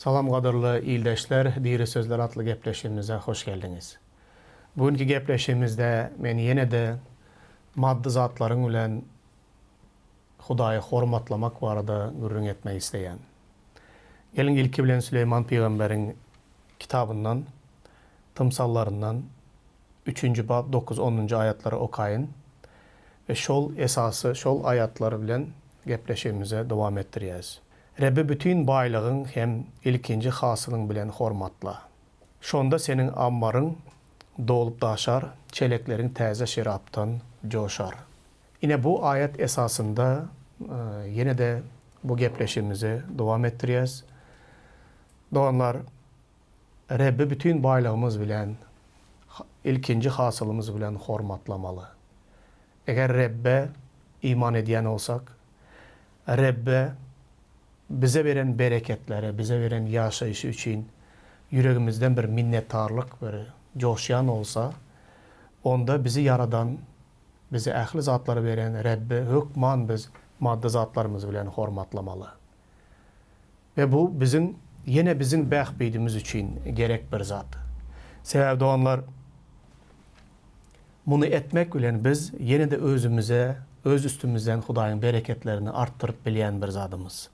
Salam gadyrly ildeşler, Diri Sözler atly gepleşigimize hoş geldiňiz. Bu günki gepleşigimizde men ýene-de maddy zatlaryň bilen Hudaýy hormatlamak barada gürrüň etmek isleýän. Geliň ilki bilen Süleýman pygamberiň kitabyndan, Tymsallaryndan üçünji bap dokuz onunjy aýatlary okaýyn we şol esasy şol aýatlar bilen gepleşigimize dowam etdirýäs. Rebbi bütin baýlygyň hem ilkinji hasylyň bilen hormatla. Şonda seniň ammaryň dolup daşar, çelekleriň täze şerapdan joşar. Ine bu aýat esasynda ýene-de bu gepleşigimizi dowam etdirýäs. Doganlar, Rebbi bütin baýlygymyz bilen, ilkinji hasylymyz bilen hormatlamaly. Eger Rebbe iman edýän bolsak, Rebbe bize beren bereketleri, bize beren ýaşaýşy üçin ýüregimizden bir minnetdarlyk bir joşýan bolsa, onda bizi ýaradan, bize ähli zatlary beren Rebbi hökman biz maddy zatlarymyz bilen hormatlamaly. We bu biziň ýene biziň bähbidimiz üçin gerek bir zat. Sebäbi doganlar, muny etmek bilen biz ýene-de özümize, öz üstümizden Hudaýyň bereketlerini artdyryp bilýän bir zadymyz.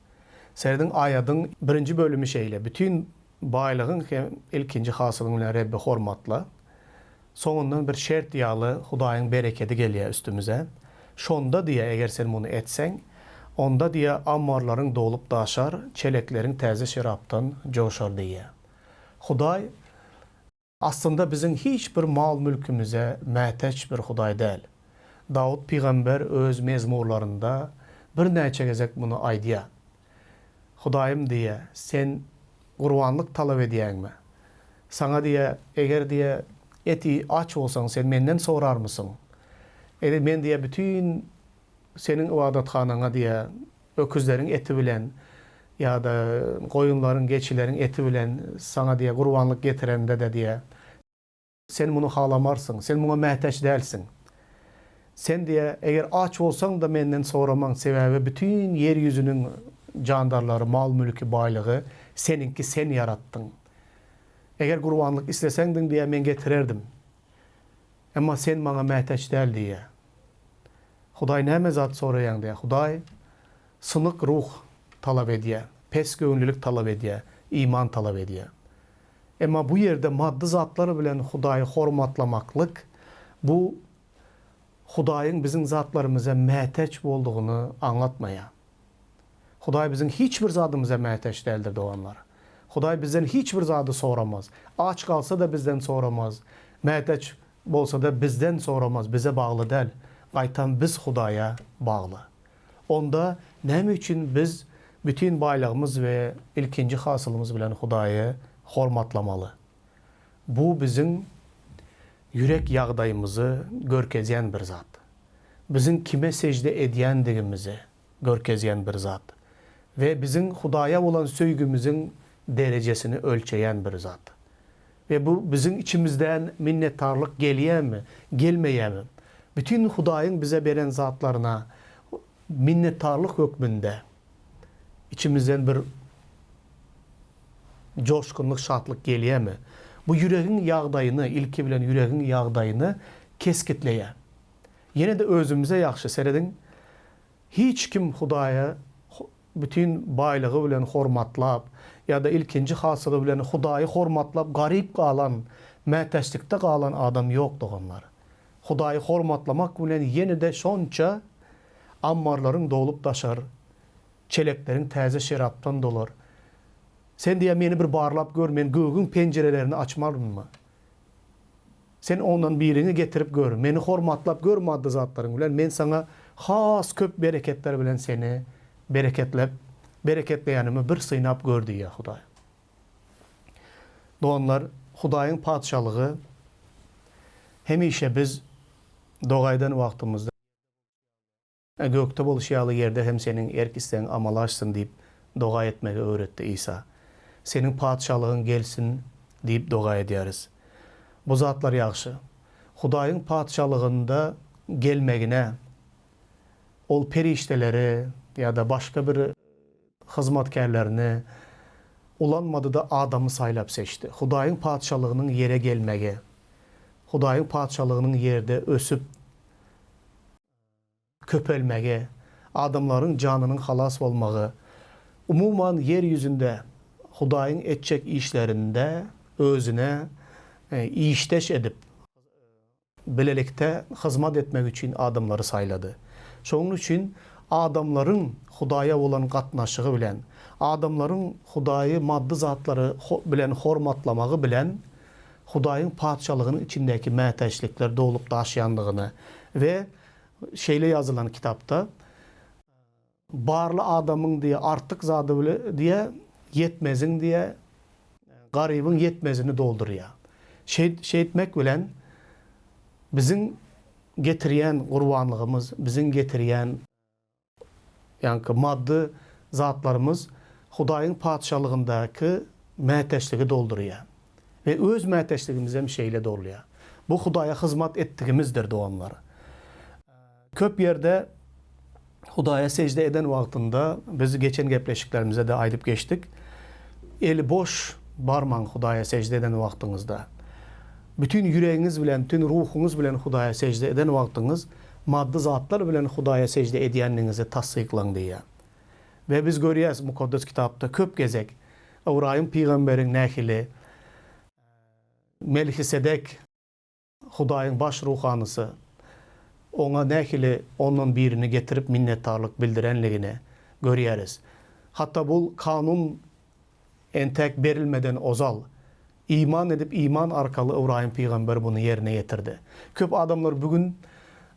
Serediň, aýadyň birinji bölümi şeýle, Bütin baýlygyň hem ilkinji hasylyň bilen Rebbi hormatla. Soňundan bir şert ýaly Hudaýyň berekedi gelýär üstümize. Şonda diýýär, eger sen muny etseň, onda diýýär, ammarlaryň dolup daşar, çelekleriň täze şerapdan joşar diýýär. Hudaý aslynda biziň hiç bir mal-mülkümize mätäç bir Hudaý däl. Dawut pygamber öz mezmurlarynda birnäçe gezek muny aýdýar. Hudaýym diýýär, sen gurbanlyk talap edýäňmi? Saňa diýýär, eger diýýär, et iý, aç bolsaň, sen menden sorarmysyň? Eger men diýýär, bütin seniň ybadathanaňa diýýär, öküzleriň eti bilen ýa-da goýunlaryň, geçileriň eti bilen saňa diýýär, gurbanlyk getiremde-de diýýär, Sen muny halamarsyň, sen muňa mätäç dälsiň. Sen diýýär, eger aç bolsaň-da menden soramaň, sebäbi bütin ýer ýüzüniň jandarlary, mal-mülki, baýlygy seniňki, sen ýaratdyň. Eger gurbanlyk isleseňdiň diýýär, men getirerdim. Emma sen maňa mätäç däl diýýär. Hudaý näme zat soraýaň diýýär. Hudaý synyk ruh talap edýär, pes göwünlilik talap edýär, iman talap edýär. Emma bu ýerde maddy zatlar bilen Hudaýy hormatlamaklyk, bu Hudaýyň biziň zatlarymyza mätäç boldugyny aňlatmaýar. Hudaý biziň hiç bir zadymyza mätäç däldir, doganlar. Hudaý bizden hiç bir zady soramaz. Aç galsa-da bizden soramaz, mätäç bolsa-da bizden soramaz, bize bagly däl. Gaýtam biz Hudaýa bagly. Onda näme üçin biz bütin baýlygymyz we ilkinji hasylymyz bilen Hudaýy hormatlamaly? Bu biziň ýürek ýagdaýymyzy görkezýän bir zat. Biziň kime sežde edýändigimizi görkezýän bir zat we biziň Hudaýa bolan söýgimiziň derejesini ölçeýän bir zat. We bu biziň içimizden minnetdarlyk gelýärmi, gelmeýärmi? Bütin Hudaýyň bize beren zatlaryna minnetdarlyk hökmünde içimizden bir joşgunlyk, şatlyk gelýärmi? Bu ýüregiň ýagdaýyny, ilki bilen ýüregiň ýagdaýyny kesgitleýär. Ýene-de özümize ýagşy serediň, hiç kim Hudaýa bütin baýlygy bilen hormatlap ýa-da ilkinji hasyly bilen Hudaýy hormatlap garyp galan, mätäçlikde galan adam ýok doganlar. Hudaýy hormatlamak bilen ýene-de şonça ammarlaryň dolup daşar, çelekleriň täze şerapdan dolar. Sen diýýär meni bir barlap gör, men gögüň penjirelerini açmarynmy? Sen ondan biriňi getirip gör, meni hormatlap gör maddy zatlaryň bilen, men saňa has köp bereketler bilen seni bereketlep, bereketleýänimi bir synap gör diýýär Hudaý. Doganlar, Hudaýyň Patyşalygy hemişe biz doga eden wagtymyzda, Gökde bolşy ýaly, ýerde hem Seniň erk-islegiň amala aşsyn diýip doga etmegi öwretdi Isa. Seniň Patyşalygyň gelsin diýip doga edýäris. Bu zatlar ýagşy. Hudaýyň Patyşalygynda gelmegine Ol perişdeleri ýa-da başga bir hyzmatkärlerini. ulanmady-da adamy saýlap seçdi. Hudaýyň Patyşalygynyň ýere gelmegi, Hudaýyň Patyşalygynyň ýerde ösüp köpelmegi, adamlaryň janynyň halas bolmagy, umuman ýer ýüzünde Hudaýyň etjek işlerinde özüne işdeş edip, bilelikde hyzmat etmek üçin adamlary saýlady. Şonuň üçin adamlaryň Hudaýa bolan gatnaşygy bilen, adamlaryň Hudaýy maddy zatlary bilen hormatlamagy bilen Hudaýyň Patyşalygynyň içindäki mätäçlikler dolup daşýandygyny we şeýle ýazylan kitapda, Barly adamyň diýe artyk zady bile diýe ýetmeziň diýe garybyň ýetmezini doldurýa. Şeýt şeýtmek bilen biziň getirýän gurbanlygymyz, biziň getirýän ýaňky maddy zatlarymyz Hudaýyň patyşalygyndaky mätäçligi doldurýa. We öz mätäçligimizem şeýle dolýa. Bu Hudaýa hyzmat etdigimizdir doganlar. Köp ýerde Hudaýa sežde eden wagtynda, biz geçen gepleşiklerimizde-de aýdyp geçdik, eli boş barmaň Hudaýa sežde eden wagtyňyzda. Bütin ýüregiňiz bilen, bütin ruhuňyz bilen Hudaýa sežde eden wagtyňyz, maddy zatlar bilen Hudaýa sežde edýändigiňizi tassyklaň diýýär. We biz görýäs Mukaddes Kitapda köp gezek Ybraýym pygamberiň nähili Melhisedek Hudaýyň baş ruhanysy oňa nähili ondan birini getirip minnetdarlyk bildirenligini görýäris. Hatda bul kanun entäk berilmeden ozal, iman edip iman arkaly Ybraýym pygamber buny ýerine ýetirdi. Köp adamlar bu gün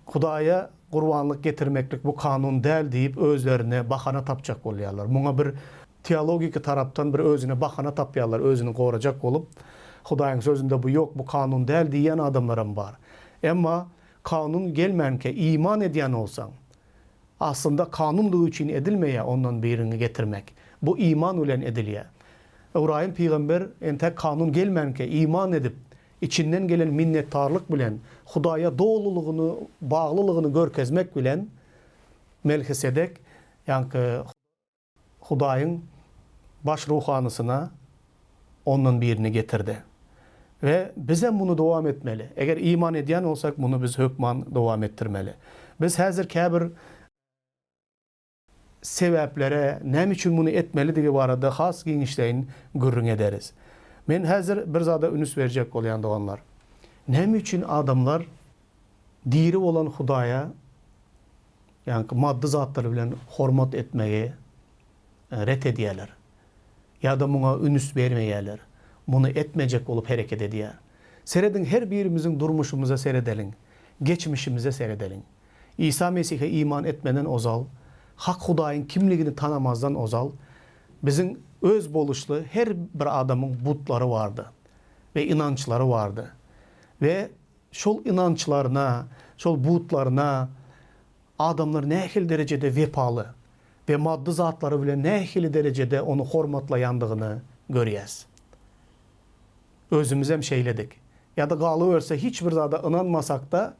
Hudaýa gurbanlyk getirmeklik bu kanun däl diýip özlerine bahana tapjak bolýarlar. Muňa bir Teologiki tarapdan bir özüne bahana tapýarlar, özüni gorajak bolup, Hudaýyň sözünde bu ýok, bu kanun däl diýýän adamlaram bar. Emma kanun gelmänkä iman edýän bolsaň, aslynda kanundygy üçin edilmeýär ondan biriňi getirmek. Bu iman bilen edilýär. Ybraýym pygamber entäk kanun gelmänkä iman edip, içinden gelen minnetdarlyk bilen, Hudaýa dolulygyny, baglylygyny görkezmek bilen Melhisedek, ýaňky Hudaýyň baş ruhanysyna ondan birini getirdi. We bizem muny dowam etmeli. Eger iman edýän bolsak, muny biz hökman dowam etdirmeli. Biz häzir käbir sebäplere, näme üçin muny etmelidigi barada has giňişleýin gürrüň ederis. Men häzir bir zada ünüs berjek bolýan doganlar. Näme üçin adamlar diri bolan Hudaýa ýaňky maddy zatlar bilen hormat etmegi ret edýärler. Ýa-da muňa ünüs bermeýärler. Muny etmejek bolup hereket edýär. Serediň her birimiziň durmuşymyza seredeliň. Geçmişimize seredeliň. Isa Mesihe iman etmeden ozal, hak Hudaýyň kimligini tanamazdan ozal, biziň öz boluşly her bir adamyň butlary bardy we ynançlary bardy. We Şol ynançlaryna, şol butlaryna adamlar nähili derejede wepaly we maddy zatlary bilen nähili derejede ony hormatlaýandygyny görýäs. Özümizem şeýledik. Ýa-da galyberse hiç bir zada ynanmasak-da,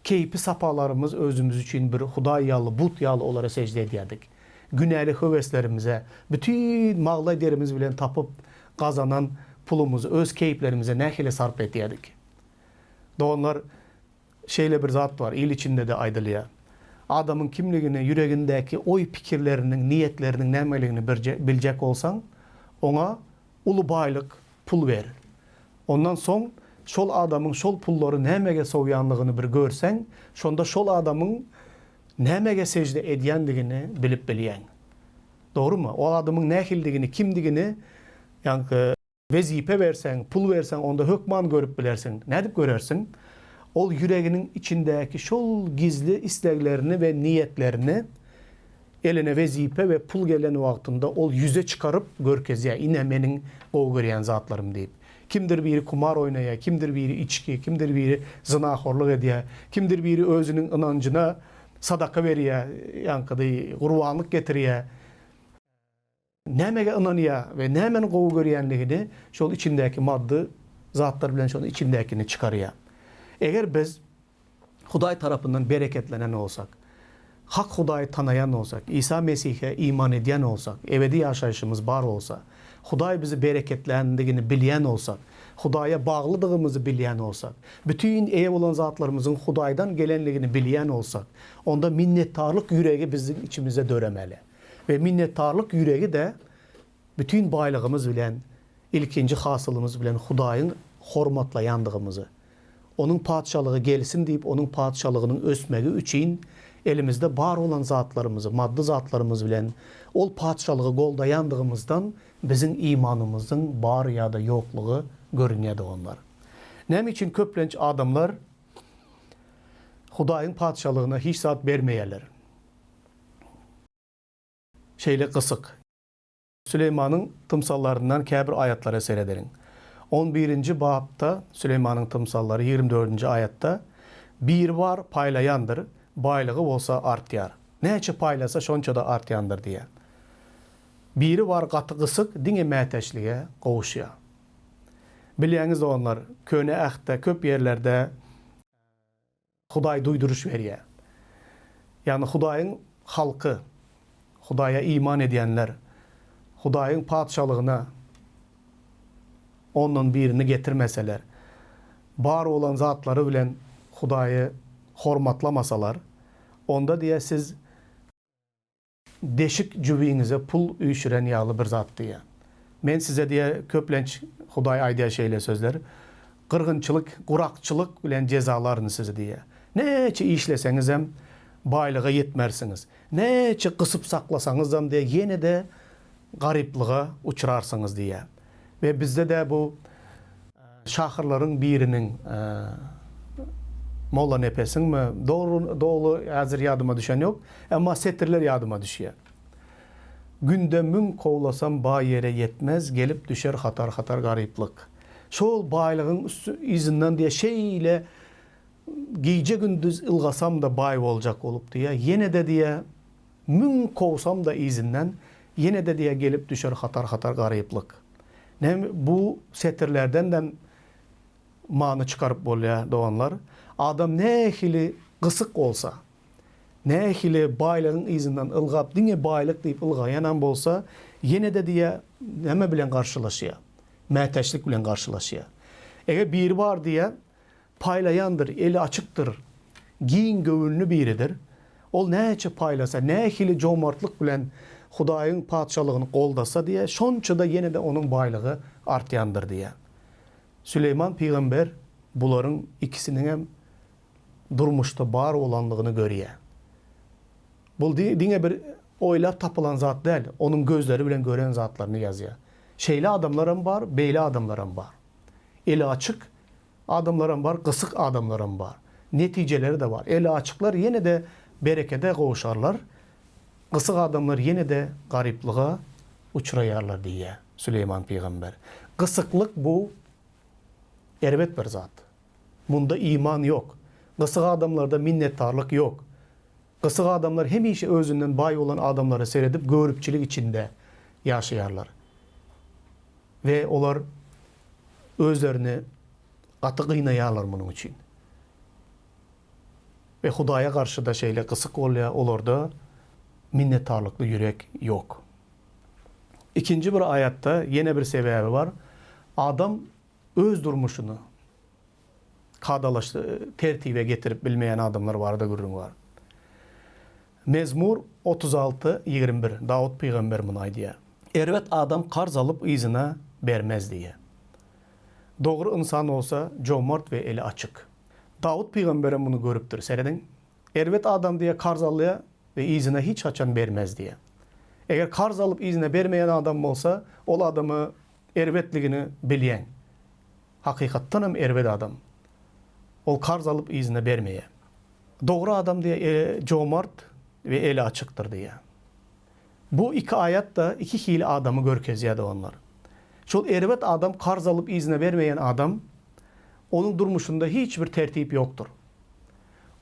keýpi-sapalarymyz özümiz üçin bir hudaý ýaly, but ýaly olara sežde edýärdik. Günäli höweslerimize, bütin maglaý derimiz bilen tapyp gazanan pulumyzy öz keýplerimize nähili sarp edýärdik. Doganlar, şeýle bir zat bar, il içinde-de aýdylýar. Adamyň kimligini, ýüregindäki oý-pikirleriniň, niýetleriniň nämeligini biljek bolsaň, oňa uly baýlyk, pul ber. Ondan soň şol adamyň şol pullary nämege sowýanlygyny bir görseň, şonda şol adamyň nämege sežde edýändigini bilip bilýäň. Dogrumy? Ol adamyň nähilidigini, kimdigini, ýaňky Wezipe berseň, pul berseň, onda hökman görüp bilersiň. Nädip görersiň? Ol ýüreginiň içindäki şol gizli isleglerini we niýetlerini eline wezipe we pul gelen wagtynda ol ýüze çykaryp görkezýär, ine meniň gowy görýän zatlarym diýip. Kimdir biri kumar oýnaýar, kimdir biri içgi, kimdir biri zynahorlyk edýär, kimdir biri özüniň ynanjyna sadaka berýär, ýaňkydy gurbanlyk getirýär. Nämege ynanýar we nämäni gowy görýänligini şol içindäki maddy zatlar bilen şonuň içindäkini çykarýar. Eger biz Hudaý tarapyndan bereketlenen bolsak. Hak Hudaýy tanaýan bolsak, Isa Mesihe iman edýän bolsak, ebedi ýaşaýşymyz bar bolsa, Hudaý bizi bereketländigini bilýän bolsak, Hudaýa baglydygymyzy bilýän bolsak, bütin eýe bolan zatlarymyzyň Hudaýdan gelenligini bilýän bolsak, onda minnetdarlyk ýüregi biziň içimizde döremeli. We minnetdarlyk ýüregi-de bütin baýlygymyz bilen, ilkinji hasylymyz bilen Hudaýyň hormatlaýandygymyzy, Onuň Patyşalygy gelsin diýip, Onuň Patyşalygynyň ösmegi üçin elimizde bar bolan zatlarymyzy, maddy zatlarymyz bilen ol Patyşalygy goldaýandygymyzdan biziň imanymyzyň bar ýa-da ýoklugy görünýär doganlar. Näme üçin köplenç adamlar Hudaýyň Patyşalygyna hiç zat bermeýärler? Şeýle gysyk. Süleýmanyň tymsallaryndan käbir aýatlara seredeliň. On birinji bapda, Süleýmanyň tymsallary ýigrimi dördünji aýatda, Biri bar, paýlaýandyr, baýlygy bolsa artýar. Näçe paýlasa, şonça-da artýandyr diýýär. Biri bar gaty gysyk, diňe mätäçlige gowuşýar. Bilýäňiz doganlar, Köne Ähtde köp ýerlerde Hudaý duýduryş berýär. Ýagny Hudaýyň halky, Hudaýa iman edýänler Hudaýyň Patyşalygyna ondan birini getirmeseler, bar bolan zatlary bilen Hudaýy hormatlamasalar, onda diýýär siz Deşik jübiňize pul üýşüren ýaly bir zat diýýär. Men size diýýär, köplenç Hudaý aýdýar şeýle sözler, Gyrgynçylyk, gurakçylyk bilen jezalaryn sizi diýýär. Näçe işleseňizem, baýlyga ýetmersiňiz. Näçe gysyp saklasaňyzam diýýär, ýene-de garyplyga uçrarsyňyz diýýär. We bizde-de bu Şahyrlaryň biriniň, Mollanepesiňmi, dogry, doly häzir ýadyma düşen ýok, emma setirler ýadyma düşýär. Günde müň kowlasam baý ýere ýetmez, gelip düşer hatar-hatar garyplyk. Şol baýlygyň üsti yzyndan diýýär, şeýle gije-gündiz ylgasam-da baý boljak bolup diýýär, ýene-de diýýär, müň kowsam-da yzyndan, ýene-de diýýär, gelip düşer hatar-hatar garyplyk. Näme bu setirlerden-de many çykaryp bolýar doganlar. Adam nähili gysyk bolsa, nähili baýlygyň yzyndan ylgap, diňe baýlyk diýip ylgaýanam bolsa, ýene-de diýýär, näme bilen garşylaşýar? Mätäçlik bilen garşylaşýar. Eger biri bar diýýär, Paýlaýandyr, eli açykdyr, giň göwünli biridir. Ol näçe paýlasa, nähili jomartlyk bilen Hudaýyň Patyşalygyny goldasa diýýär, şonça-da ýene-de onuň baýlygy artýandyr diýýär. Süleýman pygamber bularyň ikisiniňem durmuşda bar bolandygyny görýär. Bu diňe bir oýlap tapylan zat däl, onuň gözleri bilen gören zatlaryny ýazýar. Şeýle adamlaram bar, beýle adamlaram bar. Eli açyk Adamlaram bar, gysyk adamlaram bar. Netijeleri-de bar. Eli açyklar ýene-de berekede gowşarlar, gysyk adamlar ýene-de garyplyga uçraýarlar diýýär Süleýman pygamber. Gysyklyk bu erbet bir zat. Munda iman ýok. Gysyk adamlarda minnetdarlyk ýok. Gysyk adamlar hemişe özünden baý bolan adamlara seredip göripçilik içinde ýaşaýarlar. We olar özlerini gaty gynaýarlar munuň üçin. We Hudaýa garşy-da şeýle gysyk bolýar, olarda minnetdarlykly ýürek ýok. Ikinji bir aýatda ýene bir sebäbi bar. Adam öz durmuşyny kadalaşdy, tertibe getirip bilmeýän adamlar barada gürrüň bar. Mezmur 36, 21, Dawut pygamber muny aýdýar. Erbet adam karz alyp yzyna bermez diýýär. Dogry ynsan bolsa jomart we eli açyk. Dawut pygamberem muny görüpdir. Serediň. Erbet adam diýýär karz alýar we yzyna hiç haçan bermez diýýär. Eger karz alyp yzyna bermeýän adam bolsa, ol adamy erbetligini bilýäň. Hakykatdanam erbet adam. Ol karz alyp yzyna bermeýär. Dogry adam diýýär jomart we eli açykdyr diýýär. Bu iki aýat-da iki hili adamy görkezýär doganlar. Şol erbet adam karz alyp yzyna bermeýän adam, onuň durmuşynda hiç bir tertip ýokdur.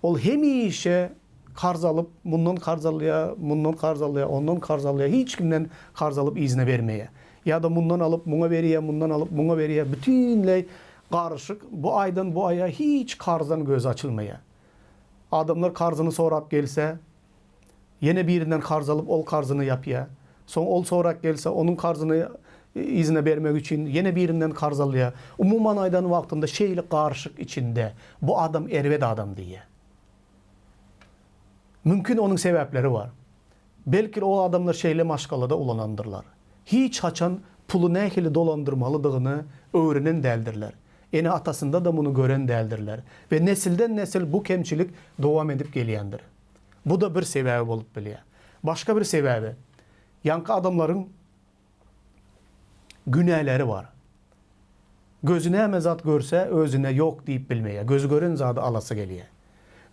Ol hemişe karz alyp, mundan karz alýar, mundan karz alýar, ondan karz alýar, hiç kimden karz alyp yzyna bermeýär. Ýa-da mundan alyp muňa berýär, mundan alyp muňa berýär, bütinleý garyşyk, bu aýdan bu aýa hiç karzdan gözi açylmaýar. Adamlar karzyny sorap gelse. Ýene birinden karz alyp ol karzyny ýapýar. Soň ol sorap gelse onuň karzyny yzyna bermek üçin ýene birinden karz alýar. Umuman aýdan wagtynda şeýle garyşyk içinde bu adam erbet adam diýýär. Mümkin onuň sebäpleri bar. Belki o adamlar şeýle maşgalada ulanandyrlar. Hiç haçan puly nähili dolandyrmalydygyny öwrenen däldirler. Ene-atasynda-da muny gören däldirler. We nesilden-nesil bu kemçilik dowam edip gelýändir. Bu-da bir sebäbi bolup bilýär. Başga bir sebäbi, ýaňky adamlaryň günäleri bar. Gözi näme zat görse, özüne ýok diýip bilmeýär. Gözi gören zady alasy gelýär.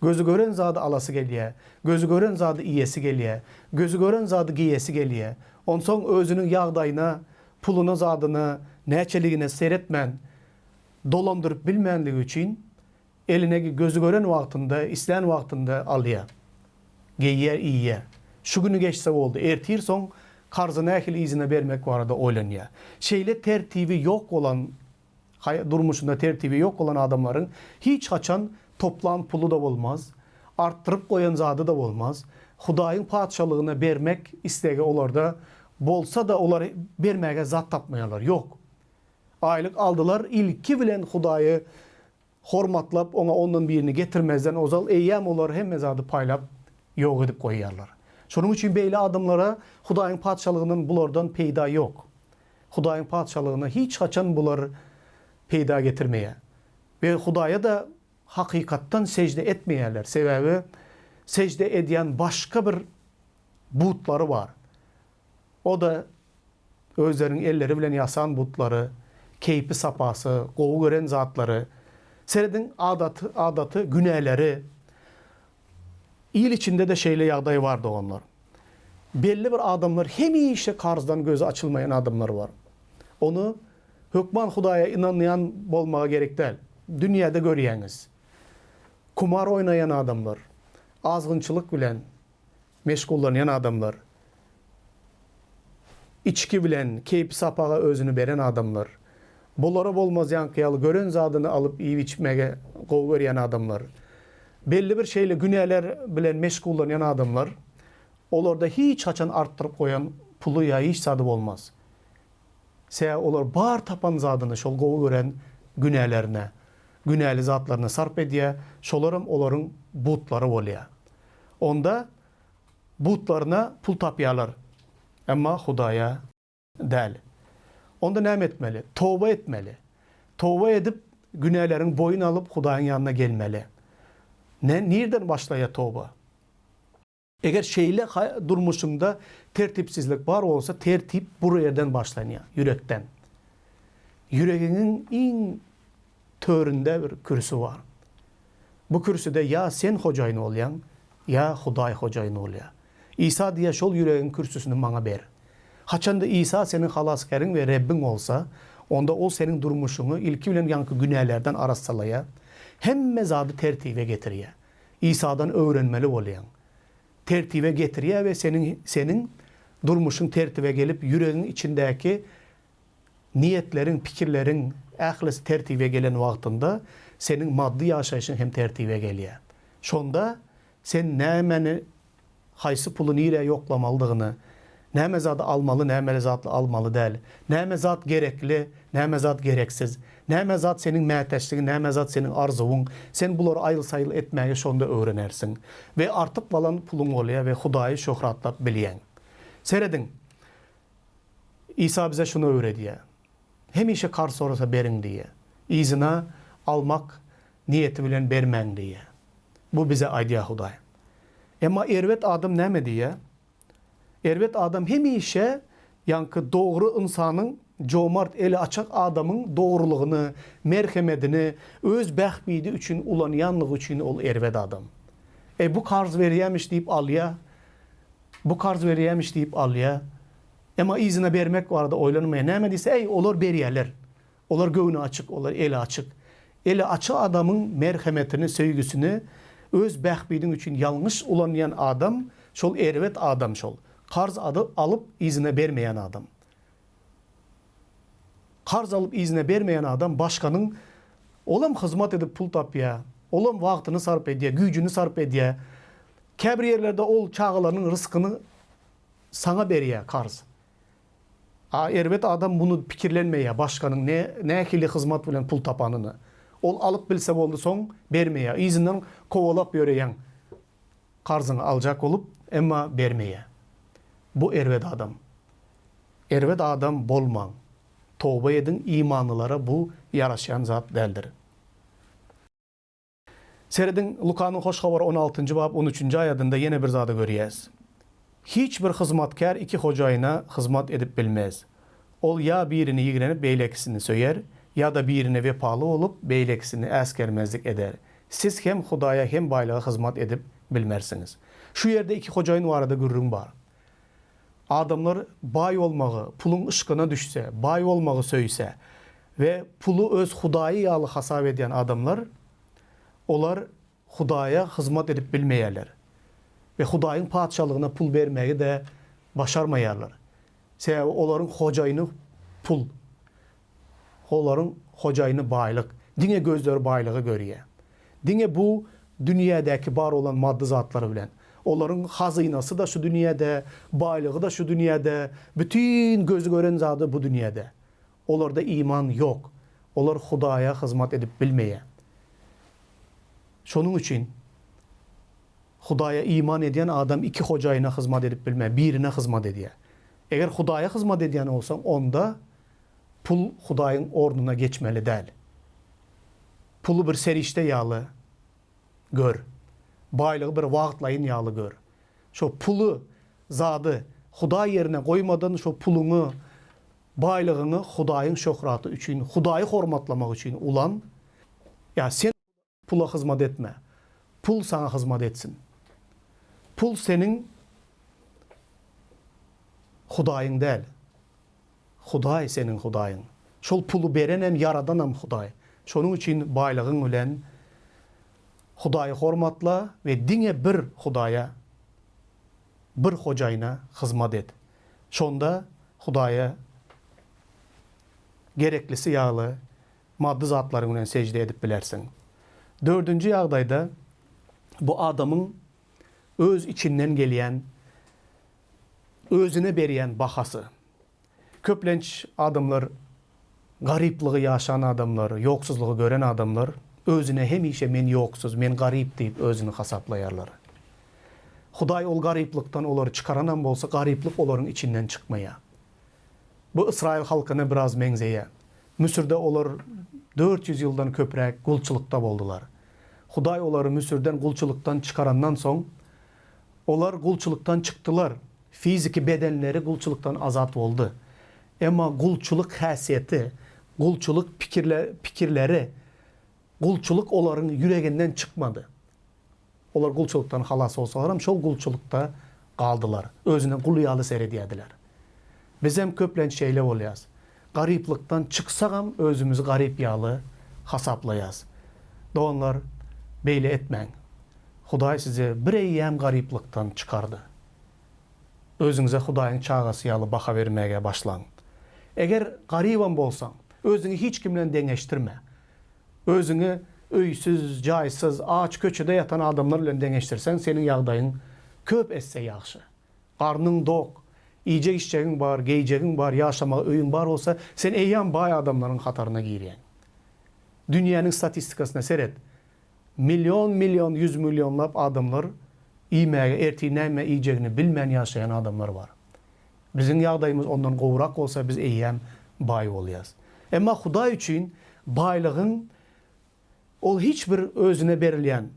Gözi gören zady alasy gelýär. Gözi gören zady iýesi gelýär. Gözi gören zady geýesi gelýär. Onsoň özüniň ýagdaýyna, puluna zadyna, näçeligine seretmän, dolandyryp bilmänligi üçin, Eline gözi gören wagtynda, islän wagtynda alýar. Geýýär, iýýär. Şu güni geçse boldy. Ertir soň karzy nähili yzyna bermek barada oýlanýar. Şeýle tertibi ýok bolan, durmuşynda tertibi ýok bolan adamlaryň hiç haçan toplan puly-da bolmaz, artdyryp goýan zady-da bolmaz. Hudaýyň Patyşalygyna bermek islegi olarda bolsa-da, olar bermäge zat tapmaýarlar. Ýok. Aýlyk aldylar, ilki bilen Hudaýy hormatlap, oňa ondan birini getirmezden ozal eýýäm olar hemme zady paýlap, ýok edip goýýarlar. Şonuň üçin beýle adamlara Hudaýyň Patyşalygyndan bulardan peýda ýok. Hudaýyň Patyşalygyna hiç haçan bular peýda getirmeýär. We Hudaýa-da hakykatdan sežde etmeýärler, sebäbi sežde edýän başga bir butlary bar. O-da özleriniň elleri bilen ýasan butlary, keýpi-sapasy, gowy gören zatlary. Serediň, adaty, adaty günäleri. Il içinde-de şeýle ýagdaý bar, doganlar. Belli bir adamlar hemişe karzdan gözi açylmaýan adamlar bar. Ony hökman Hudaýa ynanýan bolmaga gerek däl. Dünýäde görýäňiz. Kumar oýnaýan adamlar, azgynçylyk bilen meşgullanýan adamlar, içki bilen keýpi-sapaga özüni beren adamlar, bulara bolmaz ýaňky ýaly gören zadyny alyp iýip-içmegi gowy görýän adamlar, belli bir şeýle günäler bilen meşgullanýan adamlar, olarda hiç haçan artdyryp goýan puly ýa hiç zady bolmaz. Sebäbi olar bar tapan zadyny şol gowy gören günälerine, günäli zatlaryna sarp edýär, şolaram olaryň butlary bolýar. Onda butlaryna pul tapýarlar, emma Hudaýa däl. Onda näme etmeli? Toba etmeli. Toba edip, günäleriňi boýun alyp, Hudaýyň ýanyna gelmeli. Ne, nirden başlaýar toba? Eger şeýle durmuşyňda tertipsizlik bar bolsa, tertip bir ýerden başlanýar, ýürekden. Ýüregiňiň iň töründe bir kürsi bar. Bu kürsüde ýa sen hojaýyn bolýaň, ýa Hudaý hojaýyn bolýar. Isa diýýär, şol ýüregiň kürsüsini maňa ber. Haçanda Isa seniň Halasgäriň we Rebbiň bolsa, onda Ol seniň durmuşyňy ilki bilen ýaňky günälerden arassalaýar, hemme zady tertibe getirýär. Isadan öwrenmeli bolýaň. Tertibe getirýär we seniň seniň durmuşyň tertibe gelip, ýüregiň içindäki Niýetleriň, pikirleriň ählisi tertibe gelen wagtynda seniň maddy ýaşaýşyň hem tertibe gelýär. Şonda sen nämäni, haýsy puly nirä ýoklamalydygyny, näme zady almaly, näme zatly almaly däl, näme zat gerekli, näme zat gereksiz, näme zat seniň mätäçligiň, näme zat seniň arzuwyň, sen bulary aýyl-saýyl etmäge şonda öwrenersiň we artyk galan puluň bolýar we Hudaýy şöhratlap bilýäň. Serediň, Isa bize şuny öwredýär, Hemişe karz sorasa beriň diýýär. Yzyna almak niýeti bilen bermäň diýýär. Bu bize aýdýar Hudaý. Emma erbet adam näme diýýär? Erbet adam hemişe ýaňky dogry ynsanyň, jomart, eli açyk adamyň dogrulygyny, merhemedini öz bähbidi üçin ulanýanlygy üçin ol erbet adam. Eý, bu karz berýämiş diýip alýar. Bu karz berýämiş diýip alýa. Emma yzyna bermek barada oýlanmaýar. Näme diýse, eý, olar berýäler. Olar göwni açyk, olar eli açyk. Eli açyk adamyň merhemetini, söýgüsini öz bähbidiň üçin ýalňyş ulanýan adam, şol erbet adam şol. Karz alyp yzyna bermeýän adam. Karz alyp yzyna bermeýän adam başganyň olam hyzmat edip pul tapýa, olam wagtyny sarp edýä, güýjüni sarp edýä. Käbir ýerlerde ol çagalarynyň ryskyny saňa berýär karz. A erbet adam muny pikirlenmeýär başganyň ne nähili hyzmat bilen pul tapanyny. Ol alyp bilse boldy soň bermeýär. Yzyndan kowalap ýöreýäň karzyňy aljak bolup emma bermeýär. Bu erbet adam. Erbet adam bolmaň. Toba ediň imanlylara bu ýaraşýan zat däldir. Serediň, Lukanyň Hoş Habary on altynjy bap on üçünji aýadynda ýene bir zady görýäs. Hiç bir hyzmatkär iki hojaýyna hyzmat edip bilmez. Ol ýa birini ýigrenip beýlekisini söýer, ýa-da birine wepaly bolup, beýlekisini äsgermezlik eder. Siz hem Hudaýa hem baýlyga hyzmat edip bilmersiňiz. Şu ýerde iki hojaýyn barada gürrüň bar. Adamlar baý bolmagy, puluň yşkyna düşse, baý bolmagy söýse we puly öz hudaýy ýaly hasap edýän adamlar, olar Hudaýa hyzmat edip bilmeýärler we Hudaýyň Patyşalygyna pul bermegi-de başarmaýarlar. Sebäbi olaryň hojaýyny pul. Olaryň hojaýyny baýlyk. Diňe gözleri baýlygy görýär. Diňe bu dünýädäki bar bolan maddy zatlar bilen. Olaryň hazynasy-da şu dünýäde, baýlygy-da şu dünýäde, bütin gözi gören zady bu dünýäde. Olarda iman ýok. Olar Hudaýa hyzmat edip bilmeýär. Şonuň üçin Hudaýa iman edýän adam iki hojaýyna hyzmat edip bilmeýär, birine hyzmat edýär. Eger Hudaýa hyzmat edýän bolsaň, onda Pul Hudaýyň ornuna geçmeli däl. Puly bir serişde ýaly gör. Baýlygy bir wagtlaýyn ýaly gör. Şo puly, zady Hudaý ýerine goýmadan şo puluňy, baýlygyňy Hudaýyň şöhraty üçin, Hudaýy hormatlamak üçin ulan. Ýa sen Pula hyzmat etme. Pul saňa hyzmat etsin. Pul seniň Hudaýyň däl. Hudaý seniň Hudaýyň. Şol puly berenem, ýaradanam Hudaý. Şonuň üçin baýlygyň bilen Hudaýy hormatla we diňe bir Hudaýa, bir Hojaýyna hyzmat et. Şonda Hudaýa gereklisi ýaly maddy zatlaryň bilen sežde edip bilersiň. Dördünji ýagdaýda bu adamyň öz içinden gelýän, özüne berýän bahasy. Köplenç adamlar garyplygy ýaşan adamlar, ýoksuzlygy gören adamlar özüne hemişe men ýoksuz, men garyp diýip özüni hasaplaýarlar. Hudaý ol garyplykdan olary çykaranam bolsa garyplyk olaryň içinden çykmaýar. Bu ysraýyl halkyna biraz meňzeýär. Müsürde olar 400 ýyldan köpräk gulçulykda boldular. Hudaý olary Müsürden gulçulykdan çykarandan soň, olar gulçulykdan çykdylar, fiziki bedenleri gulçulykdan azat boldy. Emma gulçulyk häsiýeti, gulçulyk pikirleri, gulçulyk olaryň ýüreginden çykmady. Olar gulçulykdan halas bolsalaram, şol gulçulykda galdylar. Özüne gul ýaly seredýärdiler. Bizem köplenç şeýle bolýas. Garyplykdan çyksagam özümizi garyp ýaly hasaplaýas. Doganlar, beýle etmäň. Hudaý sizi bireýýäm garyplykdan çykardy. Özüňize Hudaýyň çagasy ýaly baha bermäge başlaň. Eger garybam bolsaň, özüňi hiç kim bilen deňeşdirme. Özüňi öýsüz, jaýsyz, aç köçede ýatan adamlar bilen deňeşdirseň, seniň ýagdaýyň köp esse ýagşy. Garnyň dok, iýjek-içjegiň bar, geýjegiň bar, ýaşamaga öýüň bar bolsa, sen eýýäm baý adamlaryň hataryna girýäň. Dünýäniň statistikasyna seret. Million-million, ýüz millionlap adamlar iýmäge, ertir näme iýjegini bilmän ýaşaýan adamlar bar. Biziň ýagdaýymyz ondan gowurak bolsa, biz eýýäm baý bolýas. Emma Hudaý üçin baýlygyň ol hiç bir özüne berilýän,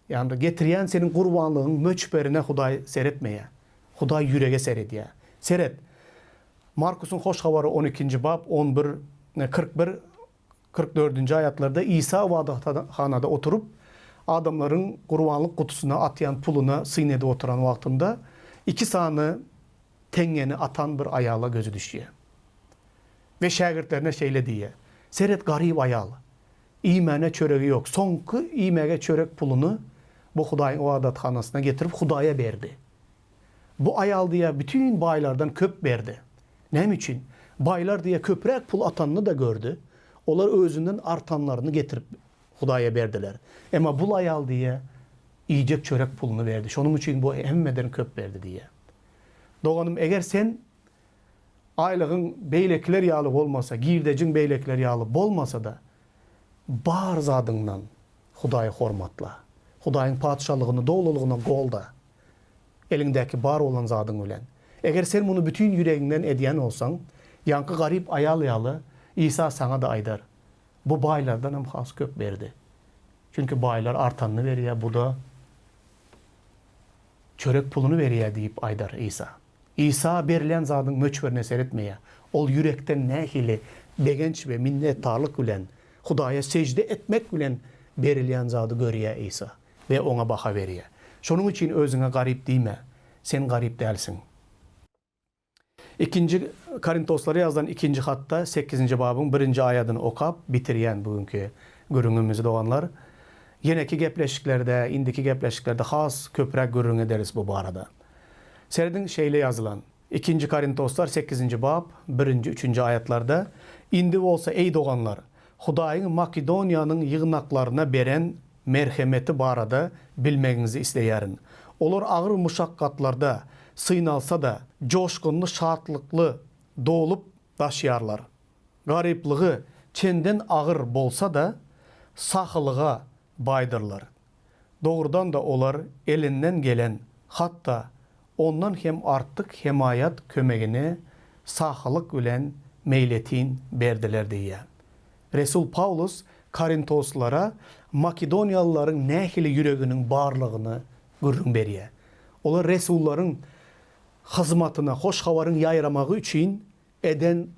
ýagny getirýän seniň gurbanlygyň möçberine Hudaý seretmeýär. Hudaý ýürege seredýär. Seret, Markusyň Hoş Habary on ikinji bap, on bir, 41, 44-nji aýatlarda Isa ybadathanada oturyp, adamlaryň gurbanlyk gutusyna atýan puluna syn edip oturan wagtynda, iki sany teňňeni atan bir aýala gözi düşýär. We şägirtlerine şeýle diýýär, Seret, garyp aýal, iýmäne çöregi ýok, soňky iýmäge çörek puluny bu Hudaýyň ybadathanasyna getirip, Hudaýa berdi. Bu aýal diýýär, bütin baýlardan köp berdi. Näme üçin? Baýlar diýýär, köpräk pul atanyny-da gördi. Olar özünden artanlaryny getirip, Hudaýa berdiler. Emma bul aýal diýýär, iýjek çörek puluny berdi. Şonuň üçin bu hemmeden köp berdi diýýär. Doganym, eger sen aýlygyň beýlekiler ýaly bolmasa, girdejiň beýlekiler ýaly bolmasa-da, bar zadyňdan Hudaýy hormatla. Hudaýyň Patyşalygyny dolulygyna golda. Eliňdäki bar bolan zadyň bilen. Eger sen muny bütin ýüregiňden edýän bolsaň, ýaňky garyp aýal ýaly, Isa saňa-da aýdar, Bu baýlardanam has köp berdi. Çünki baýlar artanyny berýär, bu-da çörek puluny berýär diýip aýdar Isa. Isa berilýän zadyň möçberine seretmeýär. Ol ýürekden nähili begenç we minnetdarlyk bilen, Hudaýa sežde etmek bilen berilýän zady görýär Isa we oňa baha berýär. Şonuň üçin özüňe garyp diýme. Sen garyp dälsiň. Ikinji Korintoslara ýazylan ikinji hatda sekizinji babyň birinji aýadyny okap bitirýän bu günki gürrüňimizi doganlar. Ýeneki gepleşiklerde, indiki gepleşiklerde has köpräk gürrüň ederis bu barada. Serediň şeýle ýazylan, Ikinji Korintoslar sekizinji bap, birinji, üçünji aýatlarda, Indi bolsa, eý doganlar, Hudaýyň Makedoniýanyň ýygnaklaryna beren merhemeti barada bilmegiňizi isleýärin. Olar agyr muşakgatlarda synalsa-da, joşgunly şatlykly dolup daşýarlar. Garyplygy çenden agyr bolsa-da, sahylyga baýdyrlar. Dogrudan-da olar elinden gelen, hatda ondan hem artyk hemaýat kömegini sahylyk bilen meýletin berdiler diýýär. Resul Pawlus korintoslylara makedoniýalylaryň nähili ýüreginiň barlygyny gürrüň berýär. Olar resullaryň hyzmatyna, hoş habaryň ýaýramagy üçin eden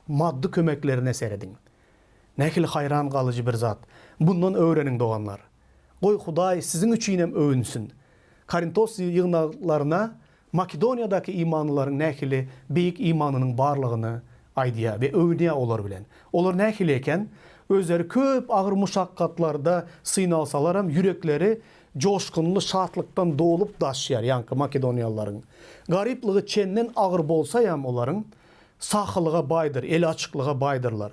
maddy kömeklerine serediň. Nähili haýran galyjy bir zat! Mundan öwreniň, doganlar. Goý, Hudaý siziň üçinem öwünsin. Korintos ýygnaklaryna Makedoniýadaky imanlylaryň nähili beýik imanynyň barlygyny aýdýar we öwünýär olar bilen. Olar nähili eken? Özleri köp agyr muşakgatlarda synalsalaram, ýürekleri joşgunly şatlykdan dolup daşýar, ýaňky makedoniýalylaryň. Garyplygy çenden agyr bolsaýam olaryň, sahylyga baýdyr, eli açyklyga baýdyrlar.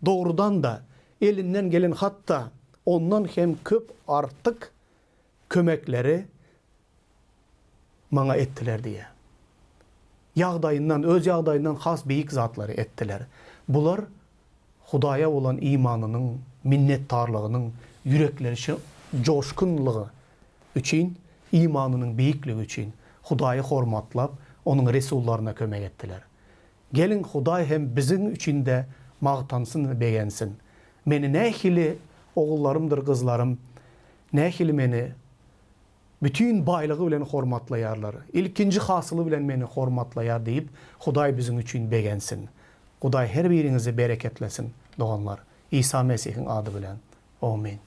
Dogrudan-da, elinden gelen hatda ondan hem köp artyk kömekleri maňa etdiler diýýär. Ýagdaýyndan, öz ýagdaýyndan has beýik zatlary etdiler. Bular Hudaýa bolan imanynyň, minnetdarlygynyň, ýürekleri joşgunlygy üçin, imanynyň beýikligi üçin Hudaýy hormatlap, Onuň resullaryna kömek etdiler. Geliň, Hudaý hem biziň üçin-de magtansyn we begensin. Meni nähili ogullarymdyr gyzlarym, nähili meni Bütin baýlygy bilen hormatlaýarlar. Ilkinji hasyly bilen meni hormatlaýar diýip, Hudaý biziň üçin begensin. Hudaý her biriňizi bereketlesin, doganlar. Isa Mesihiň ady bilen. Omyn.